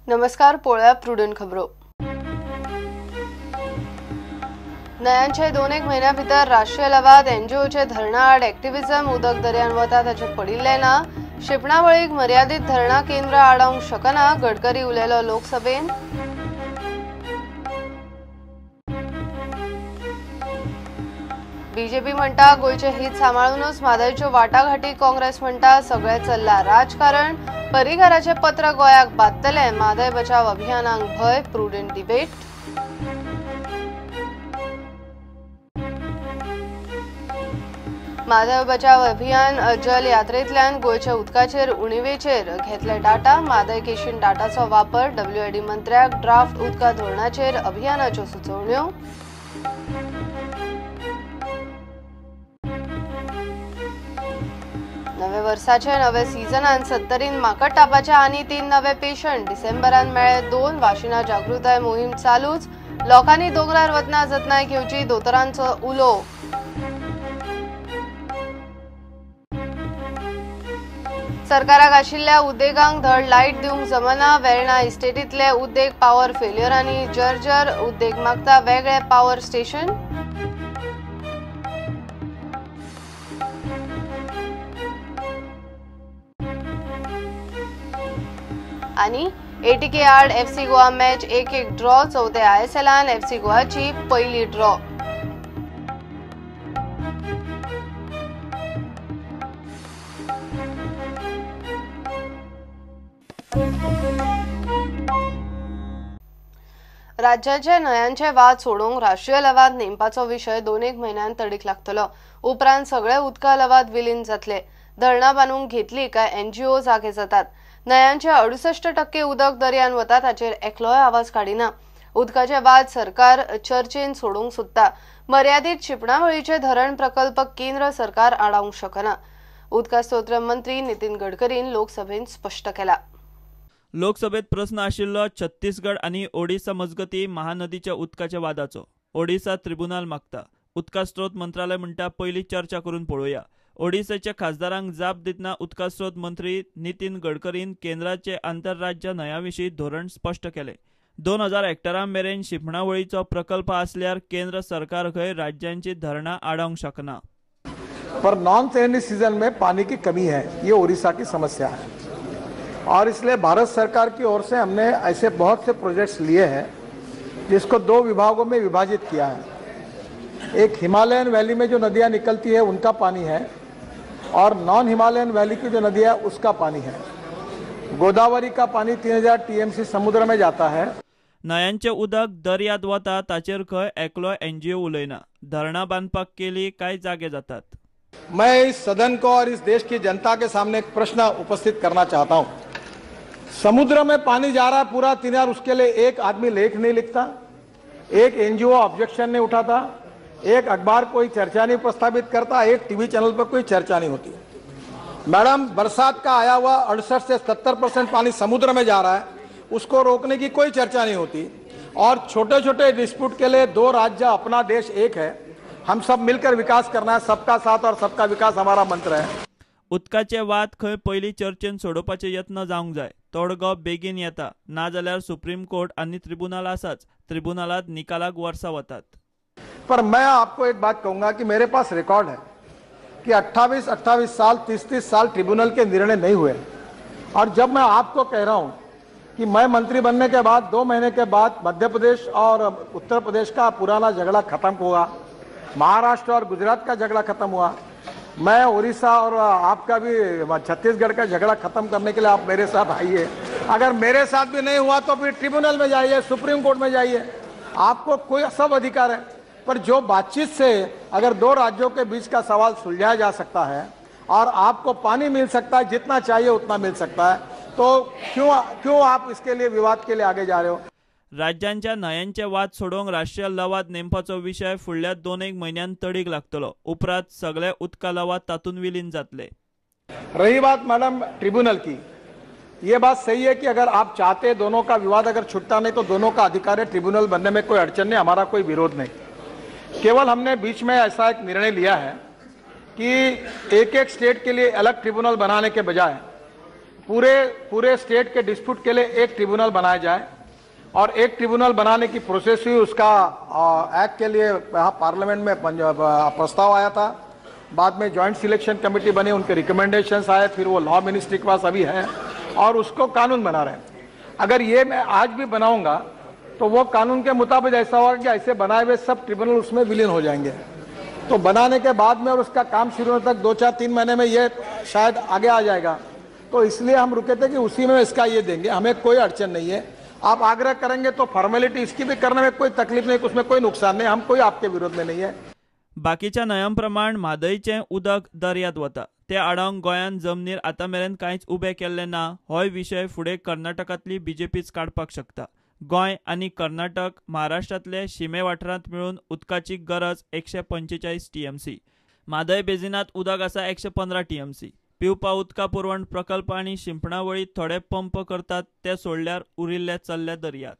नमस्कार, पळोवया प्रुडंट खबरो. न्हंयांचे दोन एक म्हयन्या भितर राष्ट्रीय लवाद एनजीओचे धरणा आड एक्टिविजम उदक दर्यान वता ताचें पडिल्लें ना. शिंपणावळीक मर्यादीत धरणां केंद्र आडावंक शकना, गडकरी उलयलो लोकसभेन. बीजेपी म्हणटा गोंयचें हित सांबाळूनच म्हादयच्यो वाटाघाटी, काँग्रेस म्हणटा सगळें चल्लां राजकारण. परिघराचें पत्र गोंयाक बादतलें, म्हादय बचाव अभियानाक भंय. Prudent debate. म्हादय बचाव अभियान जल यात्रेंतल्यान गोंयच्या उदकाचेर उणिवेचेर घेतले डाटा. म्हादय केशीन डाटाचो वापर. डब्ल्यूएडी मंत्र्याक ड्राफ्ट उदका धोरणाचेर अभियानाच्यो सुचोवण्यो. नवे वर्साचे नवे सीझनान सत्तरीन माकड तापाच्या आनी 3 नवे पेशंट. डिसेंबरान मेळ्ळे 2. वाशिना जागृताय मोहीम चालूच. लोकांनी दोंगरार वतना जतनाय घेवची, दोतोरांचो उलो. सरकाराक आशिल्ल्या उद्देगांक धड लायट दिवंक जमना. वेर्णा इस्टेटींतले उद्देग पावर फेल्युअरांनी जर्जर. उद्देग मागता वेगळे पावर स्टेशन. आनी एटीके आड एफसी गोवा मॅच 1-1 ड्रॉ. चौथे आयएसएलान एफसी गोवाची पयली ड्रॉ. राज्याचे न्हंयांचे वाद सोडोवंक राष्ट्रीय लवाद नेमपाचो विशय 2-1 म्हयन्यान तडीक लागतलो. उपरांत सगळे उदका लवाद विलीन जातले. धरणां बांदूंक घेतली काय एनजीओ जागे जातात. न्हंयांचे 68% उदक दर्यान वता ताचेर एकलोय आवाज काडिना. उदकाचे वाद सरकार चर्चेन सोडोवंक सोदता. मर्यादीत शिंपणावळीचे धरण प्रकल्प केंद्र सरकार आडावंक शकना. उदका स्त्रोत मंत्री नितीन गडकरीन लोकसभेन स्पश्ट केला. लोकसभेत प्रस्न आशिल्लो छत्तीसगड आनी ओडिसा मजगती महानदीच्या उदकाच्या वादाचो. ओडिसा त्रिबुनाल मागता. उदका स्त्रोत मंत्रालय म्हणटा पयली चर्चा करून पळोवया. ओडिसाच्या खासदारांक जाप दितना उदका स्त्रोत मंत्री नितीन गडकरीन केंद्राचे आंतरराज्य न्हंयाविशीं धोरण स्पश्ट केलें. 2000 हेक्टरां मेरेन शिंपणावळीचो प्रकल्प आसल्यार केंद्र सरकार खंय राज्यांची धरणां आडावंक शकना. पर नॉन रेनी सीजन में पानी की कमी है, ये ओडिशा की समस्या है और इसलिए भारत सरकार की ओर से हमने ऐसे बहुत से प्रोजेक्ट्स लिए हैं जिसको 2 विभागों में विभाजित किया है. एक हिमालयन वैली में जो नदियाँ निकलती है उनका पानी है और नॉन हिमालयन वैली की जो नदियाँ है उसका पानी है. गोदावरी का पानी 3000 टीएमसी समुद्र में जाता है. न्हंयांचें उदक दर्यांत वता ताचेर खंय एकलो एनजीओ उलयना. धरणां बांदपाक केली काय जागे जातात. मैं इस सदन को और इस देश की जनता के सामने एक प्रश्न उपस्थित करना चाहता हूँ. समुद्र में पानी जा रहा है पूरा 3000, उसके लिए एक आदमी लेख नहीं लिखता, एक एनजीओ ऑब्जेक्शन नहीं उठाता, एक अखबार कोई चर्चा नहीं प्रस्तावित करता, एक टीवी चैनल पर कोई चर्चा नहीं होती. मैडम, बरसात का आया हुआ 68 से 70% पानी समुद्र में जा रहा है, उसको रोकने की कोई चर्चा नहीं होती. और छोटे छोटे डिस्प्यूट के लिए 2 राज्य, अपना देश एक है, हम सब मिलकर विकास करना है. सबका साथ और सबका विकास हमारा मंत्र है. उदकाचे वाद खंय पयली चर्चेन सोडोवपाचे यत्न जावंक जाय. तोडगो बेगीन येता, नाजाल्यार सुप्रीम कोर्ट आनी त्रिबुनाल आसाच. त्रिबुनालात निकालाक वर्सां वतात. पर मैं आपको एक बात कहूंगा कि मेरे पास रिकॉर्ड है कि 28-28 साल 30-30 साल ट्रिब्यूनल के निर्णय नहीं हुए. और जब मैं आपको कह रहा हूं कि मैं मंत्री बनने के बाद 2 महीने के बाद मध्य प्रदेश और उत्तर प्रदेश का पुराना झगड़ा खत्म हुआ, महाराष्ट्र और गुजरात का झगड़ा खत्म हुआ, मैं उड़ीसा और आपका भी छत्तीसगढ़ का झगड़ा खत्म करने के लिए आप मेरे साथ आइए. अगर मेरे साथ भी नहीं हुआ तो फिर ट्रिब्यूनल में जाइए, सुप्रीम कोर्ट में जाइए, आपको कोई सब अधिकार है. पर जो बातचीत से अगर 2 राज्यों के बीच का सवाल सुलझाया जा सकता है और आपको पानी मिल सकता है, जितना चाहिए उतना मिल सकता है, तो क्यों आप इसके लिए विवाद के लिए आगे जा रहे हो. राज्यांच्या न्हंयांचे वाद सोडोवंक राष्ट्रीय लवाद नेमपाचो विशय फुडल्या 2-1 म्हयन्यान तडीक लागतलो. उपरांत सगळे उदका लवाद तातूंत विलीन जातले. रही बात मैडम ट्रिब्यूनल की, ये बात सही है कि अगर आप चाहते दोनों का विवाद अगर छुटता नहीं तो दोनों का अधिकार है ट्रिब्यूनल बनने में, कोई अड़चन नहीं, हमारा कोई विरोध नहीं. केवल हमने बीच में ऐसा एक निर्णय लिया है कि एक एक स्टेट के लिए अलग ट्रिब्यूनल बनाने के बजाय पूरे पूरे स्टेट के डिस्प्यूट के लिए एक ट्रिब्यूनल बनाया जाए और एक ट्रिब्यूनल बनाने की प्रोसेस हुई। उसका एक्ट के लिए यहाँ पार्लियामेंट में प्रस्ताव आया था, बाद में जॉइंट सिलेक्शन कमेटी बनी, उनके रिकमेंडेशंस आए, फिर वो लॉ मिनिस्ट्री के पास अभी है और उसको कानून बना रहे हैं। अगर ये मैं आज भी बनाऊंगा तो वो कानून के मुताबिक ऐसा होगा कि ऐसे बनाए हुए सब ट्रिब्यूनल उसमें विलीन हो जाएंगे। तो बनाने के बाद में और उसका काम शुरू होने तक 2-4-3 महीने में ये शायद आगे आ जाएगा, तो इसलिए हम रुके थे कि उसी में इसका ये देंगे, हमें कोई अड़चन नहीं है। आप आग्रह करेंगे तो फॉर्मेलिटी इसकी भी करने में कोई तकलीफ नहीं, उसमें कोई नुकसान नहीं, हम कोई आपके विरोध में नहीं है। बाकीच्या न्हंयां प्रमाण म्हादयचें उदक दर्यांत वता, ते आडावंक गोंयान जमनीर आतां मेरेन कांयच उबें केल्लें ना। होय विशय फुडें कर्नाटकांतली बीजेपीच काडपाक शकता। गोंय आनी कर्नाटक महाराष्ट्रांतले शिमे वाठारांत मेळून उदकाची गरज 145 TMC। Mhadei बेजिनांत उदक आसा 115 TMC। पिवपा उदका पुरवण प्रकल्प आनी शिंपणावळी थोडे पंप करतात ते सोडल्यार उरिल्ले चल्ले दर्यांत।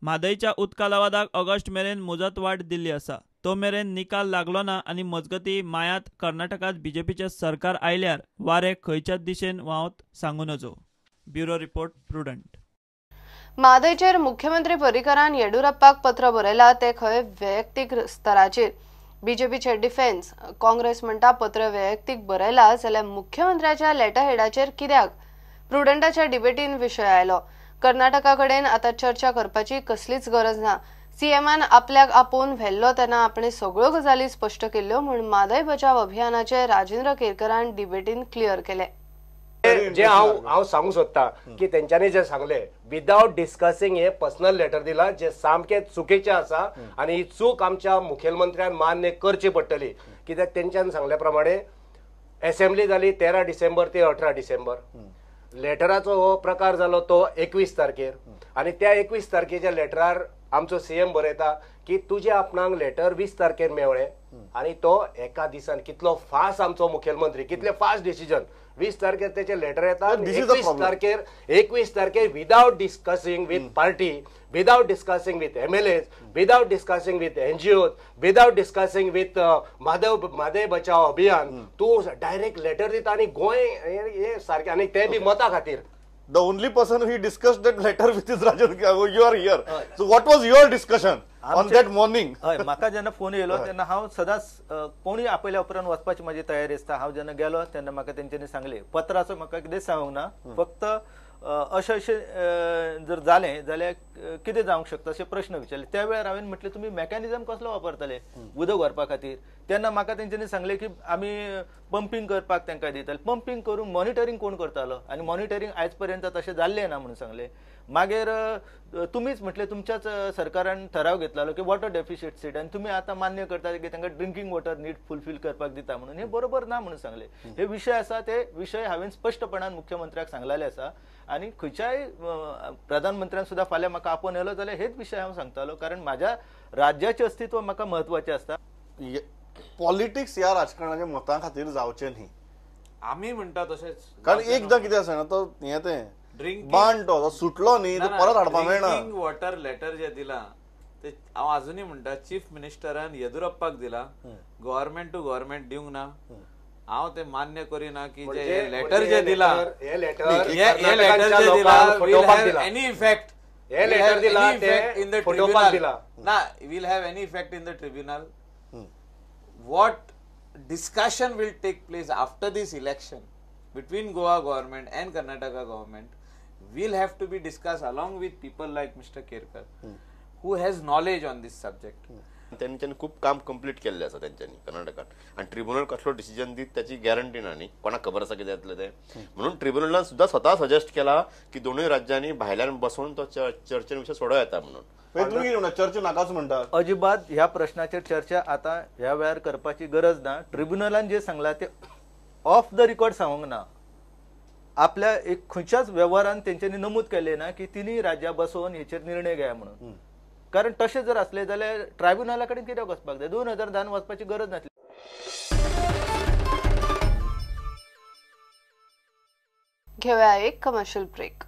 म्हादयच्या उदका लवादाक ऑगस्ट मेरेन मुजत वाड दिल्ली आसा, तो मेरेन निकाल लागलो ना आनी मजगती मायांत कर्नाटकांत बीजेपीचें सरकार आयल्यार वारें खंयच्याच दिशेन व्हांवत सांगू नजो। Bureau report, Prudent. म्हादयचेर मुख्यमंत्री पर्रीकरान येडियुरप्पाक पत्र बरयलां तें खंय वैयक्तीक स्तराचेर। बीजेपीचे डिफेन्स, काँग्रेस म्हणटा पत्र वैयक्तीक बरयलां जाल्यार मुख्यमंत्र्याच्या लेटरहेडाचेर कित्याक? प्रुडंटाच्या डिबेटीन विशय आयलो। कर्नाटका कडेन आतां चर्चा करपाची कसलीच गरज ना। सीएमान आपल्याक आपोवन व्हेल्लो तेन्ना आपणे सगळ्यो गजाली स्पश्ट केल्ल्यो म्हूण म्हादय बचाव अभियानाचे राजेंद्र केरकरान डिबेटीन क्लियर केले। जे हांव सांगूंक सोदता की तेंच्यांनी जे सांगले विदावट डिस्कसिंग हे पर्सनल लेटर दिला जे सामकें चुकीचें आसा आनी ही चूक आमच्या मुखेलमंत्र्यान मान्य करची पडटली। कित्याक तेंच्यान सांगल्या प्रमाणे एसेंब्ली जाली 13 डिसेंबर ते 18 डिसेंबर, लेटराचो हो प्रकार जालो तो 21 तारखेर आनी त्या 21 तारखेच्या लेटरार आमचो सीएम बरयता की तुजे आपणाक लेटर 20 तारखेर मेळ्ळें आनी तो एका दिसान कितलो फास्ट आमचो मुखेलमंत्री, कितले फास्ट डिसिजन, 20 तारखेर तेचे लेटर येता, 21 तारखेर without discussing with party, without discussing with MLAs, without discussing with NGOs, without discussing with Mhadei Bachao Abhiyan, तूं डायरेक्ट लेटर दिता आनी गोंय हे सारकें आनी तें बी मता खातीर। The only person who discussed that letter with is Rajendra, you are here. So what was your discussion on that morning? हय, म्हाका जेन्ना फोन येयलो तेन्ना हांव सदांच कोणूय आपयल्या उपरांत वचपाची म्हाजी तयारी आसता। हांव जेन्ना गेलो तेन्ना म्हाका तेंच्यांनी सांगलें, पत्राचो म्हाका कितेंच सांगूंक ना, फक्त अशें अशें जर जालें जाल्यार कितें जावंक शकता अशें प्रश्न विचारले। त्या वेळार हांवें म्हटलें तुमी मॅकॅनिजम कसलो वापरतले उदक व्हरपा खातीर? तेन्ना म्हाका तेंच्यांनी सांगलें की आमी पंपींग करपाक तांकां दिताले, पंपींग करून मॉनिटरींग कोण करतालो आनी मॉनिटरींग आयज पर्यंत तशें जाल्लें ना म्हणून सांगलें। मागीर तुमीच म्हटलें तुमच्याच सरकारान ठराव घेतलो की वॉटर डेफिशियन्सी आनी तुमी आतां मान्य करता की तांकां ड्रिंकींग वॉटर नीट फुलफील करपाक दिता म्हणून, हें बरोबर ना म्हणून सांगलें। हे विशय आसा ते विशय हांवें स्पश्टपणान मुख्यमंत्र्याक सांगलेले आसा आनी खंयच्याय प्रधानमंत्र्यान सुद्दां फाल्यां म्हाका आपोवन येयलो जाल्यार हेच विशय हांव सांगतालो, कारण म्हाज्या राज्याचें अस्तित्व म्हाका म्हत्वाचें आसता। पॉलिटिक्स ह्या राजकारणाच्या मतां खातीर जावचें न्ही, आमी म्हणटा तशेंच, कारण एकदां कितें आसा ना तो हें तें बाण तो सुटलो न्ही तो परत हाडपाक मेळना। ड्रिंकिंग वॉटर लेटर जे दिलां ते हांव आजुनूय म्हणटा चीफ मिनिस्टरान येडियुरप्पाक दिला, गव्हर्मेंट टू गव्हर्मेंट दिवंक ना। हांव ते मान्य करिना की जे लेटर जे दिला हे लेटर जे दिला एनी इफेक्ट, हे लेटर दिला इन the tribunal ना, will have any effect in the tribunal. What discussion will take place after this election between Goa government and Karnataka government will have to be discussed along with people like Mr. Kerkar, who has knowledge on this subject. त्यांच्यानी खूप काम complete केल्लें आसा तेंच्यांनी कर्नाटकान, आनी tribunal कसलो decision दीत त्याची गॅरंटी ना न्ही, कोणाक खबर आसा कितें जातलें तें, म्हणून ट्रिब्युनलान सुद्दां स्वता सजेस्ट केला की दोनूय राज्यांनी भायल्यान बसून तो चर्चेन विशय सोडो येता म्हणून। तुम्ही कितें म्हणटा, चर्चा नाकाच म्हणटा? अजिबात ह्या प्रश्नाचेर चर्चा आतां ह्या वेळार करपाची गरज ना। ट्रिब्युनलान जे सांगलां ते ऑफ the record सांगूंक ना, आपल्या एक खंयच्याच वेव्हारान तेंच्यांनी नमूद केलें ना की तिनूय राज्यां बसोवन हेचेर निर्णय घेया म्हणून, कारण तशें जर आसलें जाल्यार ट्रायब्युनला कडेन कित्याक वचपाक जाय, 2010 वचपाची गरज नासली। घेवया एक कमर्शियल ब्रेक।